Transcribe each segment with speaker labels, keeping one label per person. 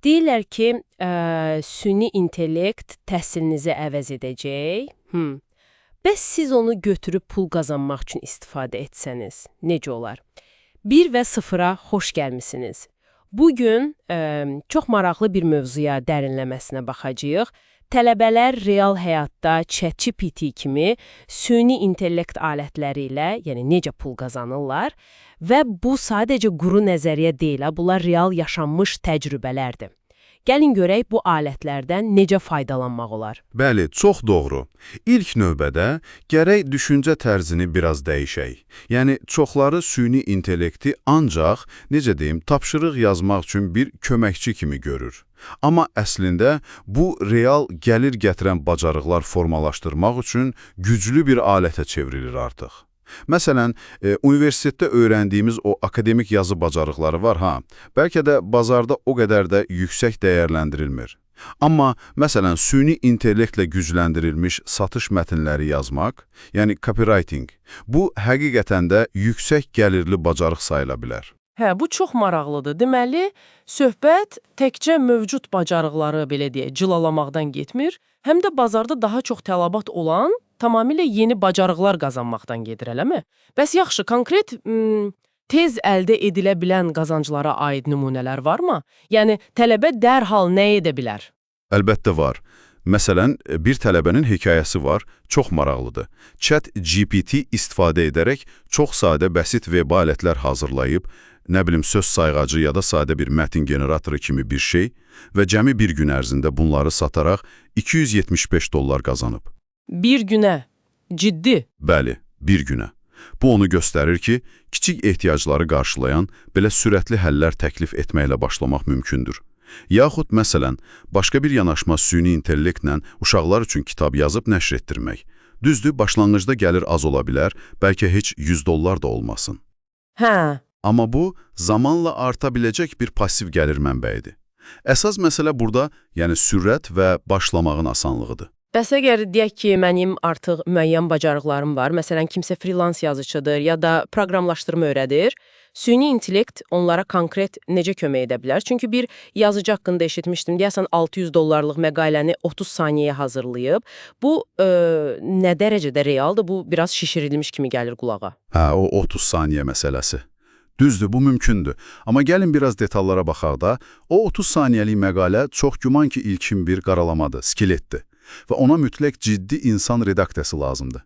Speaker 1: Deyirlər ki, süni intellekt təhsilinizi əvəz edəcək. Bəs siz onu götürüb pul qazanmaq üçün istifadə etsəniz, necə olar? 1 və 0-a xoş gəlmisiniz. Bu gün çox maraqlı bir mövzuya dərinləməsinə baxacağıq. Tələbələr real həyatda ChatGPT kimi süni intellekt alətləri ilə, yəni necə pul qazanırlar və bu sadəcə quru nəzəriyyə deyil, ha, bunlar real yaşanmış təcrübələrdir. Gəlin görək bu alətlərdən necə faydalanmaq olar.
Speaker 2: Bəli, çox doğru. İlk növbədə gərək düşüncə tərzini biraz dəyişək. Yəni, çoxları süni intellekti ancaq, necə deyim, tapşırıq yazmaq üçün bir köməkçi kimi görür. Amma əslində bu, real gəlir gətirən bacarıqlar formalaşdırmaq üçün güclü bir alətə çevrilir artıq. Məsələn, universitetdə öyrəndiyimiz o akademik yazı bacarıqları var ha, bəlkə də bazarda o qədər də yüksək dəyərləndirilmir. Amma məsələn, süni intellektlə gücləndirilmiş satış mətnləri yazmaq, yəni copywriting, bu həqiqətən də yüksək gəlirli bacarıq sayıla bilər.
Speaker 3: Hə, bu çox maraqlıdır. Deməli, söhbət təkcə mövcud bacarıqları belə deyək, cilalamaqdan getmir, həm də bazarda daha çox tələbat olan tamamilə yeni bacarıqlar qazanmaqdan gedir, eləmi? Bəs yaxşı, konkret tez əldə edilə bilən qazanclara aid nümunələr varmı? Yəni tələbə dərhal nə edə bilər?
Speaker 2: Əlbəttə var. Məsələn, bir tələbənin hekayəsi var, çox maraqlıdır. Chat GPT istifadə edərək çox sadə, bəsit web alətlər hazırlayıb, nə bilim söz sayğacı ya da sadə bir mətn generatoru kimi bir şey və cəmi bir gün ərzində bunları sataraq 275 dollar qazanıb.
Speaker 3: Bir günə. Ciddi.
Speaker 2: Bəli, bir günə. Bu onu göstərir ki, kiçik ehtiyacları qarşılayan belə sürətli həllər təklif etməklə başlamaq mümkündür. Yaxud məsələn, başqa bir yanaşma süni intellektlə uşaqlar üçün kitab yazıb nəşr etdirmək. Düzdür, başlanğıcda gəlir az ola bilər, bəlkə heç 100 dollar da olmasın.
Speaker 3: Hə.
Speaker 2: Amma bu, zamanla arta biləcək bir pasiv gəlir mənbəyidir. Əsas məsələ burada, yəni sürət və başlamağın asanlığıdır.
Speaker 1: Bəs əgər deyək ki, mənim artıq müəyyən bacarıqlarım var, məsələn, kimsə freelance yazıçıdır ya da proqramlaşdırma öyrədir, süni intellekt onlara konkret necə kömək edə bilər? Çünki bir yazıcı haqqında eşitmişdim, deyəsən 600 dollarlıq məqaləni 30 saniyəyə hazırlayıb. Bu nə dərəcədə realdır? Bu biraz şişirilmiş kimi gəlir qulağa.
Speaker 2: Hə, o 30 saniyə məsələsi. Düzdür, bu mümkündür. Amma gəlin biraz detallara baxaq da, o 30 saniyəlik məqalə çox güman ki, ilkin bir qaralamadır, skeletdir və ona mütləq ciddi insan redaksiyası lazımdır.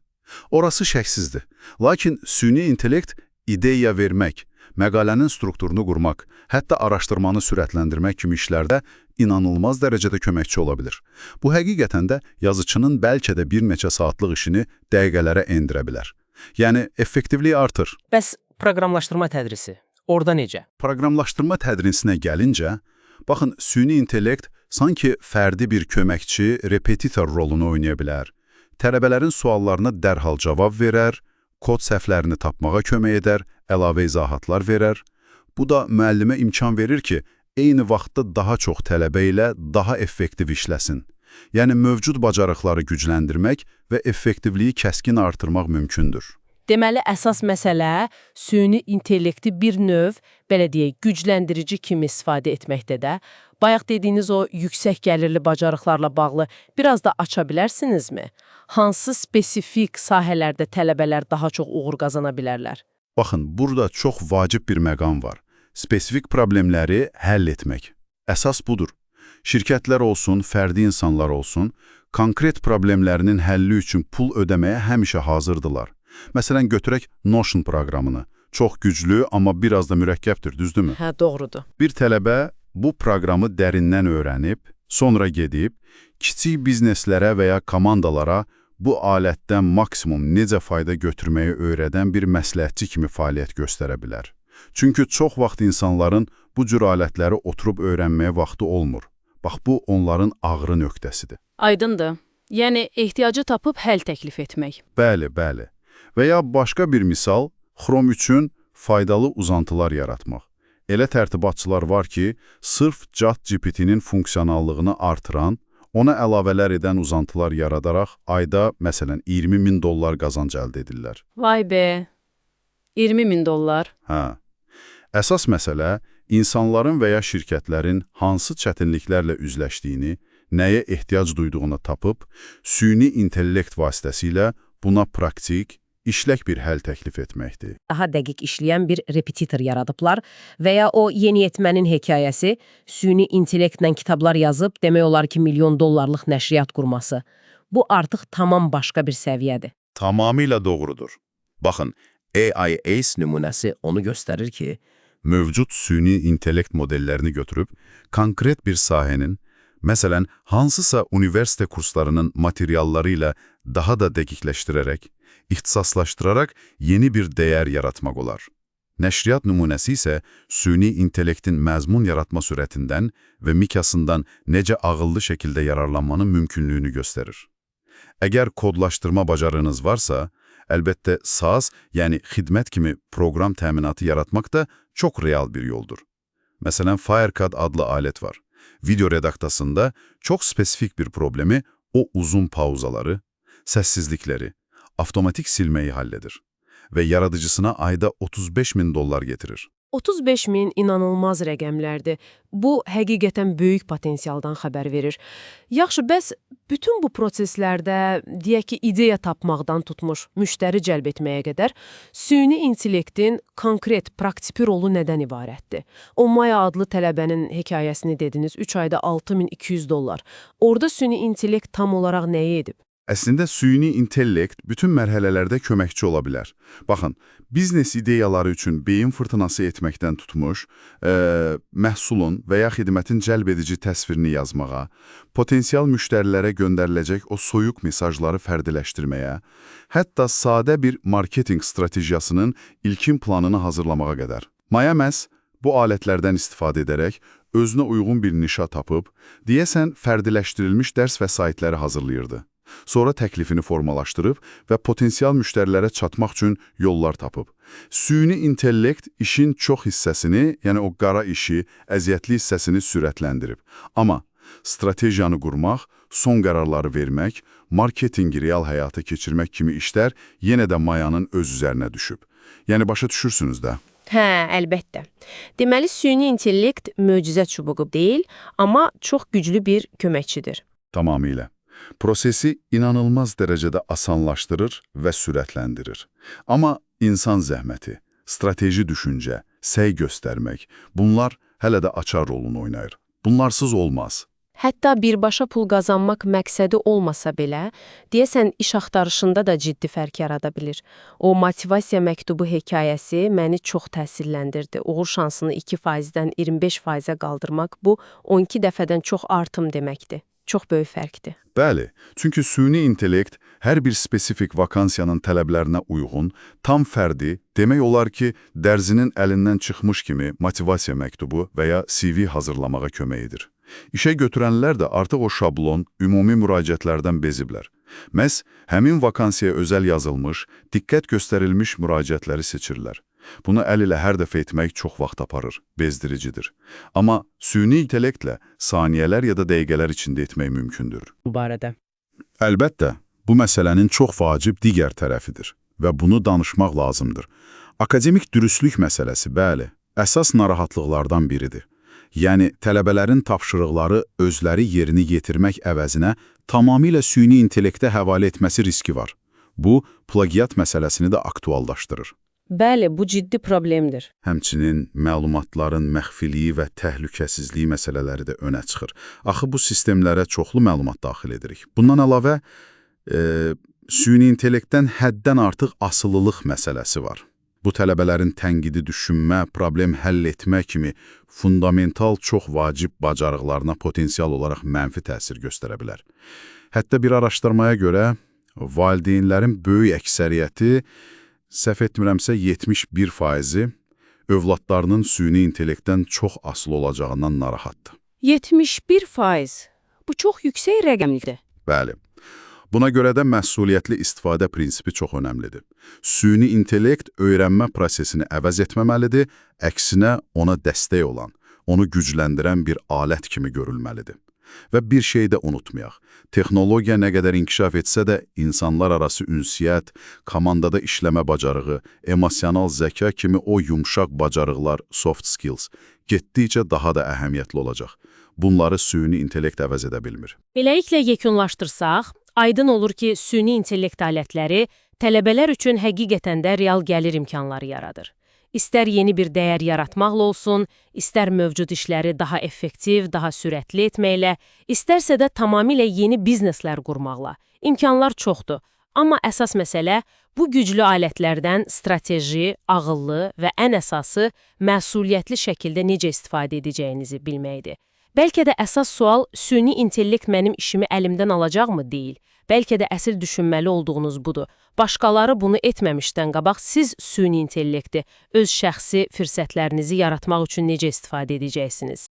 Speaker 2: Orası şəksizdir. Lakin süni intellekt ideya vermək, məqalənin strukturunu qurmaq, hətta araşdırmanı sürətləndirmək kimi işlərdə inanılmaz dərəcədə köməkçi ola bilər. Bu həqiqətən də yazıçının bəlkə də bir neçə saatlıq işini dəqiqələrə endirə bilər. Yəni, effektivlik artır.
Speaker 4: Bəs proqramlaşdırma tədrisi? Orada necə?
Speaker 2: Proqramlaşdırma tədrisinə gəlincə, baxın, süni intellekt sanki fərdi bir köməkçi, repetitor rolunu oynaya bilər. Tələbələrin suallarına dərhal cavab verər, kod səhvlərini tapmağa kömək edər, əlavə izahatlar verər. Bu da müəllimə imkan verir ki, eyni vaxtda daha çox tələbə ilə daha effektiv işləsin. Yəni, mövcud bacarıqları gücləndirmək və effektivliyi kəskin artırmaq mümkündür.
Speaker 1: Deməli, əsas məsələ süni intellekti bir növ, belə deyək, gücləndirici kimi istifadə etməkdə də. Bayaq dediyiniz o yüksək gəlirli bacarıqlarla bağlı biraz da aça bilərsinizmi? Hansı spesifik sahələrdə tələbələr daha çox uğur qazana bilərlər?
Speaker 2: Baxın, burada çox vacib bir məqam var. Spesifik problemləri həll etmək. Əsas budur. Şirkətlər olsun, fərdi insanlar olsun, konkret problemlərinin həlli üçün pul ödəməyə həmişə hazırdılar. Məsələn, götürək Notion proqramını. Çox güclü, amma biraz da mürəkkəbdir, düzdürmü?
Speaker 1: Hə, doğrudur.
Speaker 2: Bir tələbə bu proqramı dərindən öyrənib, sonra gedib, kiçik bizneslərə və ya komandalara bu alətdən maksimum necə fayda götürməyi öyrədən bir məsləhətçi kimi fəaliyyət göstərə bilər. Çünki çox vaxt insanların bu cür alətləri oturub öyrənməyə vaxtı olmur. Bax, bu onların ağrı nöqtəsidir.
Speaker 5: Aydındır. Yəni ehtiyacı tapıb həll təklif etmək.
Speaker 2: Bəli, bəli. Və ya başqa bir misal, Chrome üçün faydalı uzantılar yaratmaq. Elə tərtibatçılar var ki, sırf ChatGPT-nin funksionallığını artıran, ona əlavələr edən uzantılar yaradaraq ayda, məsələn, 20 min dollar qazanc əldə edirlər.
Speaker 5: Vay be. 20 min dollar.
Speaker 2: Hə. Əsas məsələ İnsanların və ya şirkətlərin hansı çətinliklərlə üzləşdiyini, nəyə ehtiyac duyduğunu tapıb, süni intellekt vasitəsilə buna praktik, işlək bir həll təklif etməkdir.
Speaker 1: Daha dəqiq işləyən bir repetitor yaradıblar və ya o yeniyetmənin hekayəsi süni intellektlə kitablar yazıb demək olar ki, milyon dollarlıq nəşriyyat qurması. Bu artıq tamam başqa bir səviyyədir.
Speaker 2: Tamamilə doğrudur. Baxın,
Speaker 6: AI Ace nümunəsi onu göstərir ki,
Speaker 2: mövcud süni intellekt modellərini götürüb, konkret bir sahənin, məsələn, hansısa universitet kurslarının materialları ilə daha da dəqiqləşdirərək, ixtisaslaşdıraraq yeni bir dəyər yaratmaq olar. Nəşriyyat nümunəsi isə süni intellektin məzmun yaratma sürətindən və miqyasından necə ağıllı şəkildə yararlanmanın mümkünlüyünü göstərir. Əgər kodlaşdırma bacarığınız varsa, əlbəttə SaaS, yəni xidmət kimi proqram təminatı yaratmaq da çox real bir yoldur. Məsələn, FireCut adlı alət var. Video redaktasında çox spesifik bir problemi, o uzun pauzaları, səssizlikləri, avtomatik silməyi halledir və yaradıcısına ayda 35 min dollar getirir.
Speaker 3: 35 min inanılmaz rəqəmlərdir. Bu, həqiqətən böyük potensialdan xəbər verir. Yaxşı, bəs bütün bu proseslərdə, deyək ki, ideya tapmaqdan tutmuş müştəri cəlb etməyə qədər süni intellektin konkret, praktiki rolu nədən ibarətdir? O Maya adlı tələbənin hekayəsini dediniz, 3 ayda 6200 dollar. Orada süni intellekt tam olaraq nəyi edib?
Speaker 2: Əslində süni intellekt bütün mərhələlərdə köməkçi ola bilər. Baxın, biznes ideyaları üçün beyin fırtınası etməkdən tutmuş, məhsulun və ya xidmətin cəlb edici təsvirini yazmağa, potensial müştərilərə göndəriləcək o soyuq mesajları fərdiləşdirməyə, hətta sadə bir marketinq stratejiyasının ilkin planını hazırlamağa qədər. Maya məhz bu alətlərdən istifadə edərək özünə uyğun bir nişa tapıb, deyəsən fərdiləşdirilmiş dərs vəsaitləri hazırlayırdı. Sonra təklifini formalaşdırıb və potensial müştərilərə çatmaq üçün yollar tapıb. Süni intellekt işin çox hissəsini, yəni o qara işi, əziyyətli hissəsini sürətləndirib. Amma stratejiyanı qurmaq, son qərarları vermək, marketingi real həyata keçirmək kimi işlər yenə də Mayanın öz üzərinə düşüb. Yəni başa düşürsünüz də.
Speaker 1: Hə, əlbəttə. Deməli, süni intellekt möcüzə çubuğu deyil, amma çox güclü bir köməkçidir.
Speaker 2: Tamamilə. Prosesi inanılmaz dərəcədə asanlaşdırır və sürətləndirir. Amma insan zəhməti, strateji düşüncə, səy göstərmək, bunlar hələ də açar rolunu oynayır. Bunlarsız olmaz.
Speaker 1: Hətta birbaşa pul qazanmaq məqsədi olmasa belə, deyəsən iş axtarışında da ciddi fərq yarada bilir. O motivasiya məktubu hekayəsi məni çox təsirləndirdi. Uğur şansını 2%-dən 25%-ə qaldırmaq bu 12 dəfədən çox artım deməkdir. Çox böyük fərqdir.
Speaker 2: Bəli, çünki süni intellekt hər bir spesifik vakansiyanın tələblərinə uyğun, tam fərdi, demək olar ki, dərzinin əlindən çıxmış kimi motivasiya məktubu və ya CV hazırlamağa kömək edir. İşə götürənlər də artıq o şablon, ümumi müraciətlərdən beziblər. Məhz həmin vakansiyaya özəl yazılmış, diqqət göstərilmiş müraciətləri seçirlər. Bunu əl ilə hər dəfə etmək çox vaxt aparır, bezdiricidir. Amma süni intellektlə saniyələr ya da dəqiqələr içində etmək mümkündür.
Speaker 3: Bu barədə.
Speaker 2: Əlbəttə, bu məsələnin çox vacib digər tərəfidir və bunu danışmaq lazımdır. Akademik dürüstlük məsələsi, bəli, əsas narahatlıqlardan biridir. Yəni, tələbələrin tapşırıqları özləri yerini yetirmək əvəzinə tamamilə süni intellektə həvalə etməsi riski var. Bu, plagiat məsələsini də aktuallaşdırır.
Speaker 1: Bəli, bu ciddi problemdir.
Speaker 2: Həmçinin məlumatların məxfiliyi və təhlükəsizliyi məsələləri də önə çıxır. Axı bu sistemlərə çoxlu məlumat daxil edirik. Bundan əlavə, süni intellektdən həddən artıq asılılıq məsələsi var. Bu tələbələrin tənqidi düşünmə, problem həll etmə kimi fundamental çox vacib bacarıqlarına potensial olaraq mənfi təsir göstərə bilər. Hətta bir araşdırmaya görə valideynlərin böyük əksəriyyəti, səhv etmirəmsə 71%-i övladlarının süni intellektdən çox asılı olacağından narahatdır.
Speaker 1: 71%. Bu çox yüksək rəqəmdir.
Speaker 2: Bəli. Buna görə də məsuliyyətli istifadə prinsipi çox önəmlidir. Süni intellekt öyrənmə prosesini əvəz etməməlidir, əksinə ona dəstək olan, onu gücləndirən bir alət kimi görülməlidir. Və bir şey də unutmayaq. Texnologiya nə qədər inkişaf etsə də insanlar arası ünsiyyət, komandada işləmə bacarığı, emosional zəka kimi o yumşaq bacarıqlar, soft skills, getdikcə daha da əhəmiyyətli olacaq. Bunları süni intellekt əvəz edə bilmir.
Speaker 1: Beləliklə yekunlaşdırsaq, aydın olur ki, süni intellekt alətləri tələbələr üçün həqiqətən də real gəlir imkanları yaradır. İstər yeni bir dəyər yaratmaqla olsun, istər mövcud işləri daha effektiv, daha sürətli etməklə, istərsə də tamamilə yeni bizneslər qurmaqla. İmkanlar çoxdur. Amma əsas məsələ bu güclü alətlərdən strateji, ağıllı və ən əsası məsuliyyətli şəkildə necə istifadə edəcəyinizi bilməkdir. Bəlkə də əsas sual süni intellekt mənim işimi əlimdən alacaqmı deyil. Bəlkə də əsl düşünməli olduğunuz budur. Başqaları bunu etməmişdən qabaq siz süni intellekti öz şəxsi fürsətlərinizi yaratmaq üçün necə istifadə edəcəksiniz?